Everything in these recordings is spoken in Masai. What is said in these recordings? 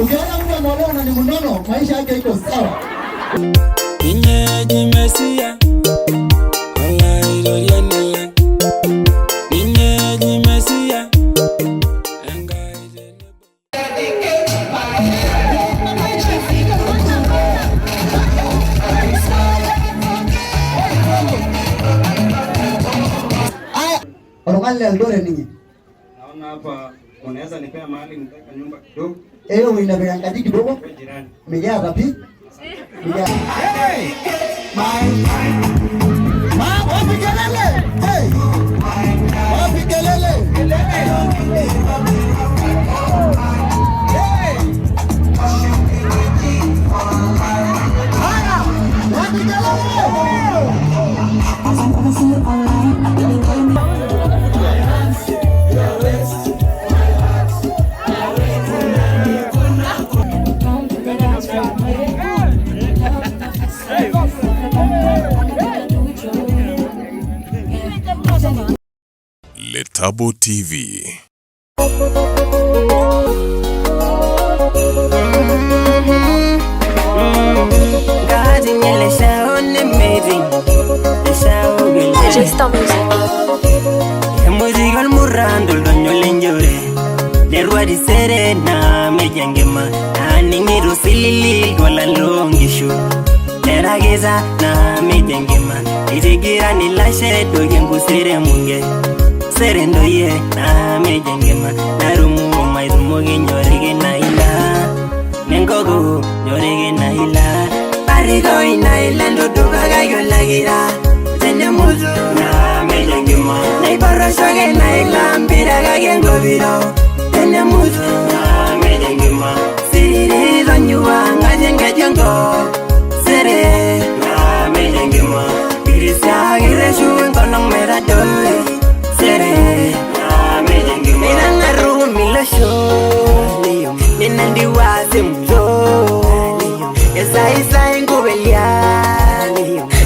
Ukiona mtu ameolewa na ni mnono, maisha yake iko sawa. Ninye Mesia, Olaitoriani lang. Ninye eji Mesia, Enkai tenebo. Aya, oltung'ani le Eldoret ninye. Naona hapa unaweza nipea mahali nitaka nyumba kidogo Eyo wueji nepik enkaji kidogo, kwa jirani. mikiata pii. Mikiata. Wapi kelele? Hey! Wapi kelele? Hey! Haya! Wapi kelele? Letabo TV. J-Star Music. Emuzikal murrando oldonyo lenjore Lerwari serena mejangema Naning'iru silili golan lonkishu Leragiza na mejangema Itigira nilashe doge ngusere munge Serendoye na mejangema Narumu maitumoki nyoriki na ila Nengogo nyoriki na ila Bariko ina ila ndudukakayolakira Tenemutu na mejangema Naiporoshoke na ila mpirakaki enkopiro Tenemutu na mejangema Siriri tonyua ngaje nkejongo Sere na mejangema Kirisiakireshu enkolong metadoi Sere na mejangema Inang'aru milosho Ninandiwase muto Esaisai nkubelia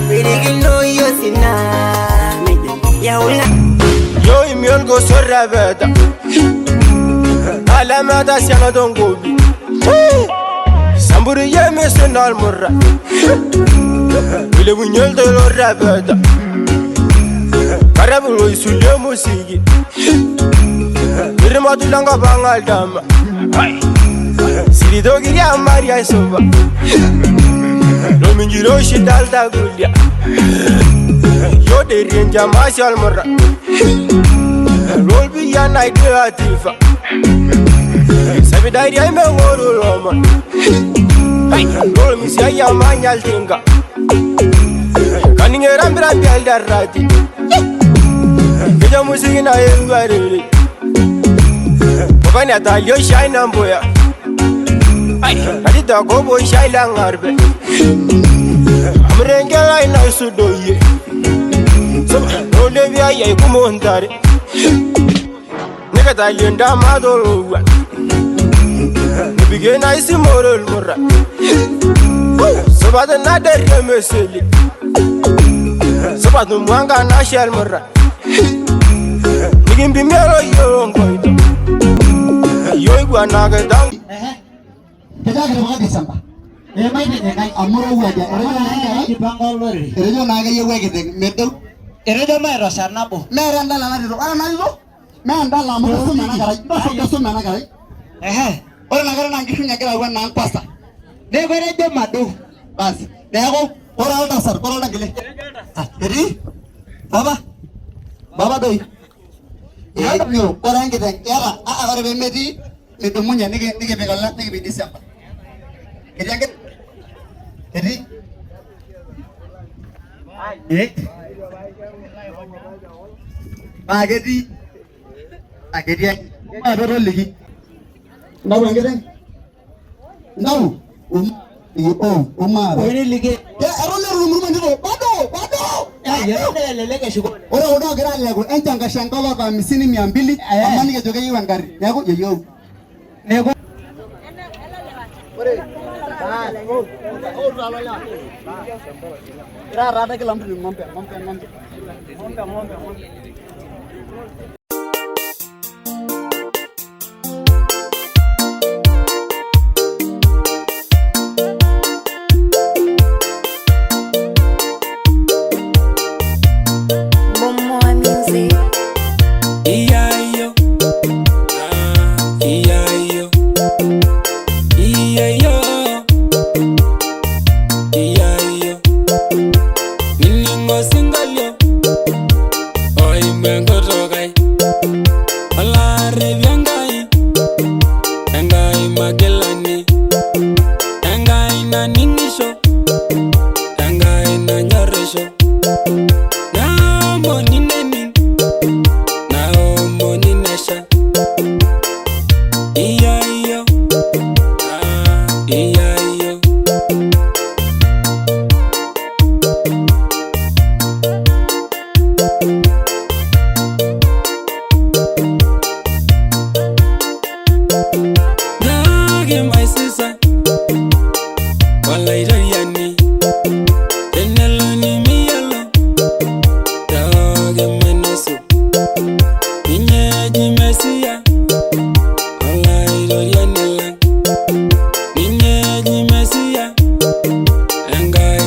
Pirikinoyo sina Yaula Yo imiol go sorra beta Alamata siana dongobi Samburu ye mesenal murra Bile bunyol de lo rabeta Karabulo isulye musigi Irma bangal dama Sirido giria maria soba Rominjiro shidal da gulia Yo de renja mashal murra Roll bi ya night atifa Sabi dari ay me ngoro loma Roll mi siya ya manyal tinga Kaninge rambira bial darati Kija musiki na yembariri Kokani atalio shai na mboya Kadita kobo shai la ngarbe Amrengela ina sudoye Role biya ya ikumontare Nikatalio madolo Nibige na isi morol murra Sobata na derre meseli Sobata mwanga na shel murra Nikimbimero yongoito Yoigwa na gedang Kejo kitipika December. Emaitijing'ai Amu irowuaja. Etejo naa enkerai, Kipanga olorere. etejo naa keyieu ekiteng medou. Etejo maitosa nabo. Meeta endala natito. Ore ena tito, mee endala amu kesuma ena kerai. Kesuma ena kerai. Ehe. Ore ena kerai naa nkishu ninye egira apuo enaa nkwasa. Neeku etejo madou. Basi, neeku ore oltasat, ore oltankile. Ah, etii? Baba? Baba doi? Eejo, ore enkiteng, iyata, aa ore pemetii, midumunye nikipik nikipik December. Ketii enkiteng? Etii? Eh? Naa ketii? Ah, ketii enkiteng. Maape toliki. Intau enkiteng? Intau? O, umape. Oiniliki. Eton eitu itumtum entito. Bado, bado. Eton elelek eshuko. Ore kuldo oogira aleku enchankasha enkop hamsini mia mbili amu nikijo keyieu engarri. Neeku yeyieu. Neeku Ore taata kila mtu ni ng'ombe, ng'ombe, ng'ombe. Ng'ombe, ng'ombe, ng'ombe.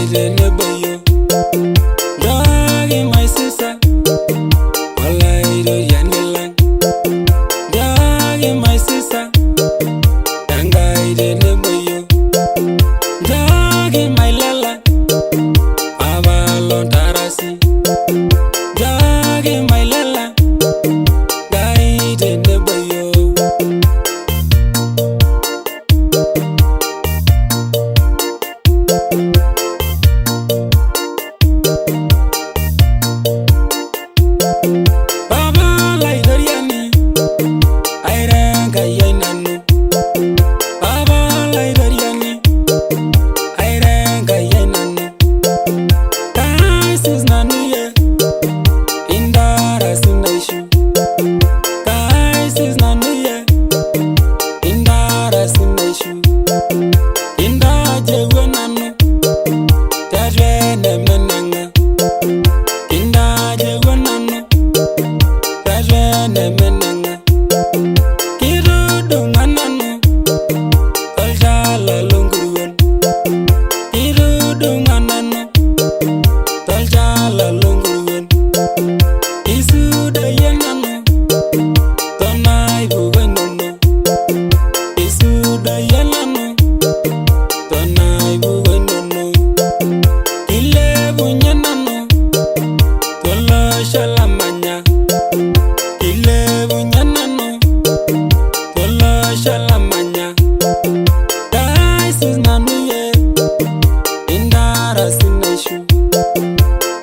Enkai tenebo yiok. Nchooki my sister, Olaitoriani lang. Nchooki my sister, Enkai tenebo yiok. Nchooki my lala, Papa lontarasi. Nchooki my lala, Enkai tenebo yiok. Papa Olaitoriani, aira Enkai ai nanu. Papa Olaitoriani, aira Enkai ai nanu. Kaisis nanu iyie, intarasi naishu. Kaisis nanu iyie, intarasi naishu. Intajewuo nanu, tiatua enemeneng'a. Intajewuo nanu, tiatua enemeneng'a. Kitudung'a nanu, tolchala lonkuruon. Kitudung'a nanu, tolchala lonkuruon. Isudayie nanu, tonaipuko inono. Isudayie nanu, tonaipuko inono. Kilepunye nanu, tolosho lamanya. Kilepunye nanu, tolosho lamanya. Kaisis nanu iyie, intarasi naishu.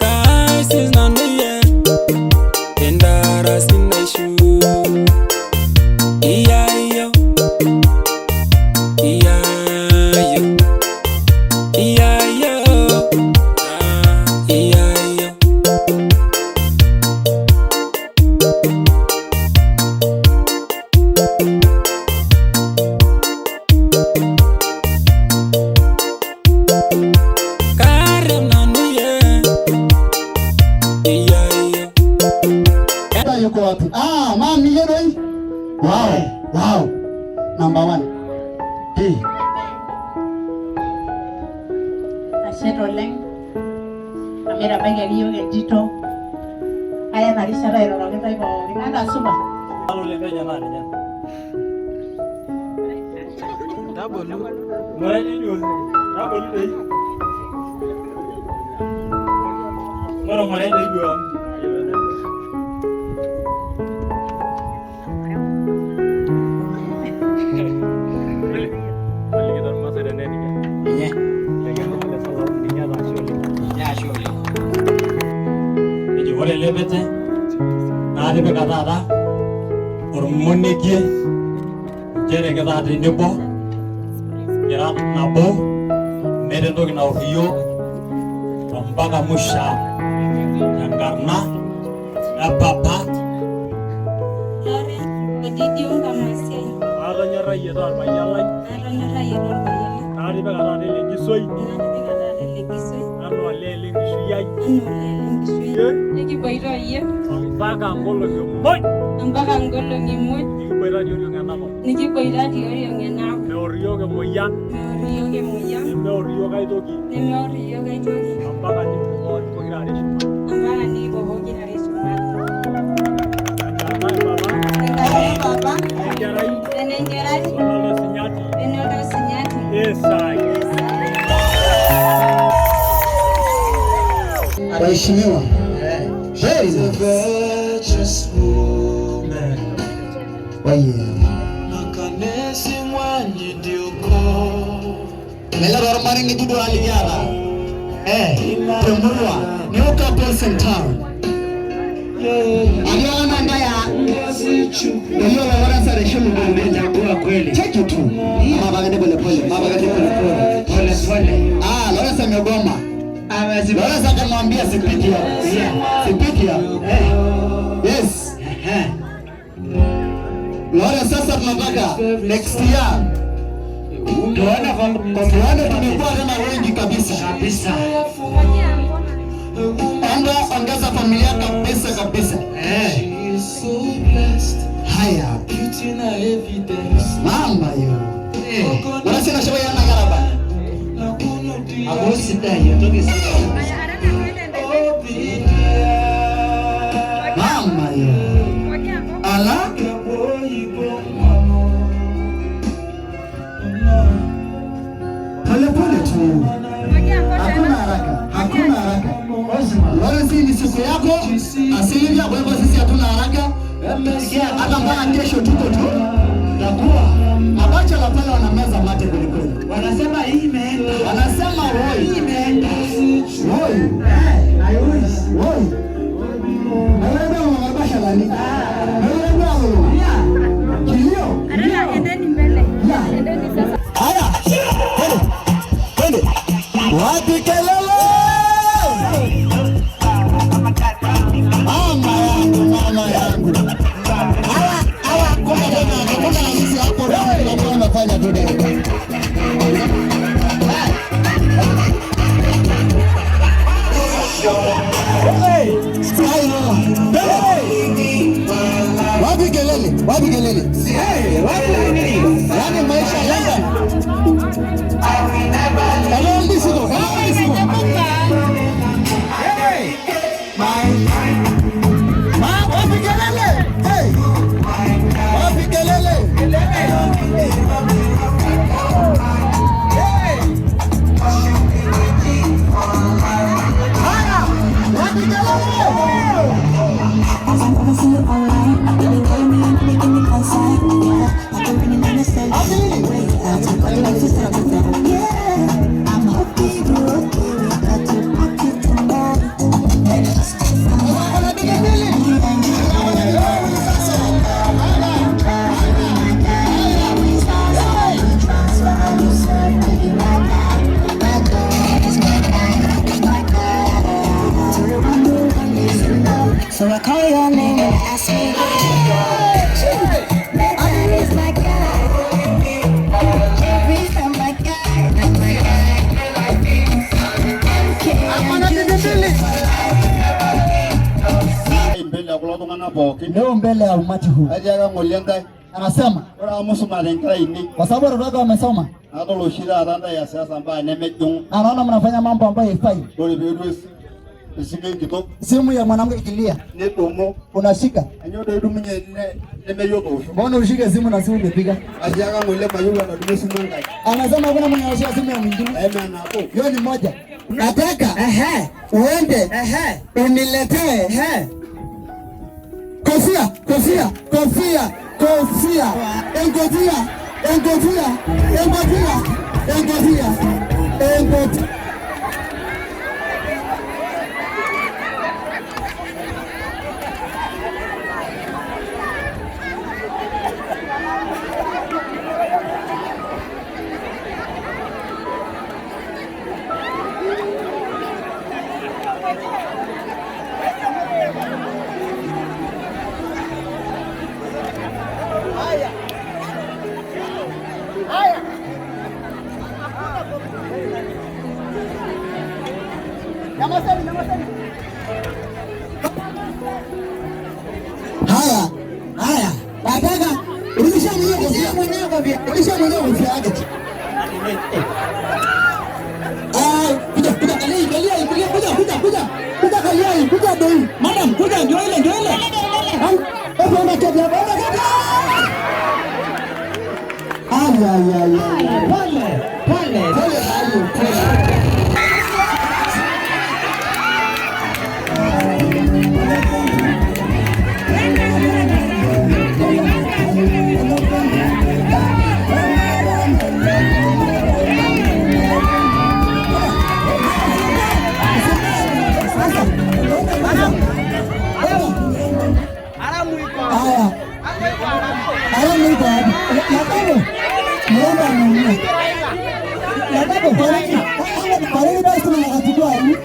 Kaisis nanu iyie, intarasi naishu. Iyayo, iyayo, iyayo, ah, iyayo. Karep nanu iyie, iyayo. Yuko wapi? Ah, mami yeye doi. Wow, wow. Number 1. Hey. Ashe oleng amu etabakiaki yiok entito aya ena rishata airoroki intae pookin enaa supa. Ore ele pete naatipika taata ormonekie nchere kitaa tenebo kira nabo meeta entoki naor iyiok ompaka musha tenkarna e papa. Atonyorrayie taa orpayian lai naatipika taata ele kisoi anaa olee lenkishui ai Nikiboita iyie mpaka nkolong'i muj mpaka nkolong'i muj nikiboita tioriong enakop nikiboita tioriong enakop. Meor iyiok emoyian Meor iyiok emoyian nemeor iyiok aitoki nemeor iyiok aitoki mpaka nikipuo pokira are shumata. mpaka nikipuo pokira shumata. Tenkarna e papa Tenkarna e papa enkerai enenkerai ololosinyati enoltosinyati Esai. Waheshimiwa. Very nice. Oye. Lelo ormarenke duo alikiata. Temurua. New couples in town. Aliona ngaya. Ndio Lawrence areshemu Amechagua kweli. Cheki tu. Mama bagende pole pole. Mama bagende pole pole. Pole pole. Ah, Lawrence amegoma. Lawrence akamwambia sipiki hapo. Sipiki hapo. Yes. Lawrence, sasa tunataka next year Tuone tuone tumekuwa tena wengi kabisa. kabisa. Ongeza familia kabisa kabisa. Haya. Mamba yo. Lawrence anashauri ana garaba. Amu sidai, entoki sidai. Mama yo. Ala. Pole pole tu. Hakuna haraka. Hakuna haraka. Lawrence, ni siku yako. Asilimia, kwa hivyo sisi hatuna haraka. Hata mpaka kesho tuko tu. Takuwa mabachela pale wanameza mate kweli kweli. Wanasema hii imeenda. Wanasema woi. Hii imeenda. Woi. I wish. Woi. Wewe mabachela ni. Wewe ndio. Kilio. Endeni mbele. Endeni sasa. Haya. Twende. Twende. Wapi kelele? Mama yangu, mama yangu. Hawa hawa kuna tena, hakuna na sisi hapo ndio tunafanya tu leo. Wapi kelele? Wapi kelele? Yaani maisha London. Hello Ndisiko, hello Ndisiko. Ma, wapi kelele? Hey. Wapi kelele? Haya, wapi kelele? So I call your name and ask me. That is my guy. Every time my guy, my guy. Mbele ya kulo tung'anak pookin. Leo mbele ya umati huu Atiaka ng'ole Enkai. anasema Ore amu isumate nkera ainei. kwa sababu watoto wake wamesoma, Nadol oshi taata ntae easasa mbaa nemejing'u. anaona mnafanya mambo ambayo haifai. Ore peelotu esimu enkitok Simu ya mwanamke ikilia, nidumu. unashika. Anyoo doi idumunye nemeyieu toosho. Mbona ushike simu na simu imepiga? Atiaka ng'ole mayieu enadumu esimu Enkai. Anasema hakuna mwenye anashika simu ya mwingine. Eme nabo. Hiyo ni moja. Nataka uende uniletee kofia, kofia, kofia, kofia, engofia, engofia, engofia, engofia, engofia. Haya, haya, nataka rudisha mwenyewe kofia, mwenyewe kofia, rudisha mwenyewe kofia yake. Ah, kuja, kuja, kalia, kalia, kuja, kuja, kuja, kuja, kuja, kalia, kuja doi. Madam, kuja, ndio ile, ndio ile. Hebu ona keti hapa, ona keti. Ay, ay, ay, ay. Pole, pole. Pole, pole, pole. Haya. Haya iko wapi? Yakobo. Mrembo anaumia. Yakobo, kwa nini? Kwa nini basi tunakachukua hii?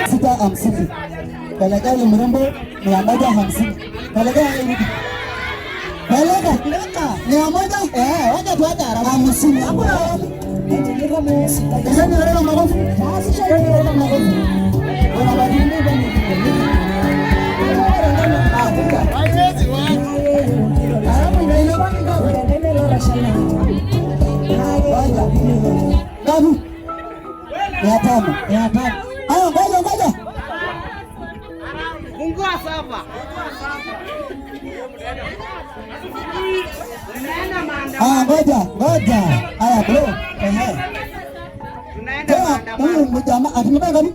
650. Peleka yule mrembo 150. Peleka yule. Peleka, peleka. 100. Wacha tuache haraka. 50. Hakuna. Sasa ni leo makofi. Sasa ni leo makofi. Wanabadilika. Ngapi? 500. 500. Haya, ngoja ngoja. Fungua saba. Haya, ngoja ngoja. Haya bro. Ehe. Tena huyu jamaa atumepea ngapi?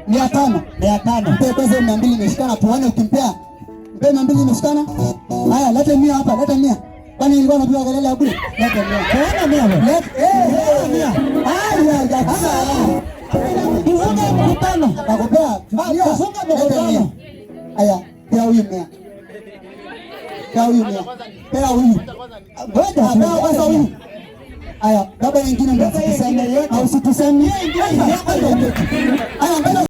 500. 500. Mpe kwanza 200 imeshikana, tuone ukimpea. Mpe 200 imeshikana. Haya, lete 100 hapa, lete 100. Kwani ilikuwa napiga kelele ya bure? Lete 100. Tuone 100. Lete 100. Haya, ya tufunge mkutano. Nakupea. Tufunge mkutano. Haya, pea huyu 100. Pea huyu 100. Pea huyu. Ngoja, pea kwanza huyu. Haya, baba nyingine ndio usituseme. Au usituseme. Haya, ngoja.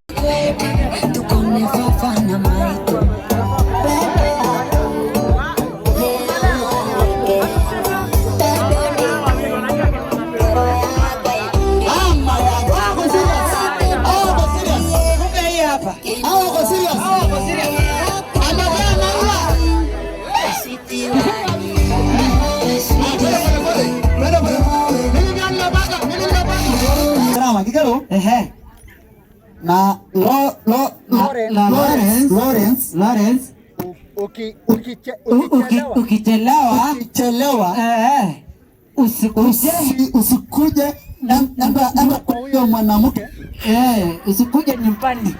Na Lawrence, Lawrence, ukichelewa usikuje namba kwa huyo mwanamke, usikuje nyumbani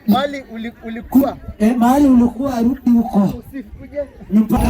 mahali ulikuwa, mahali ulikuwa, rudi huko usikuje nyumbani.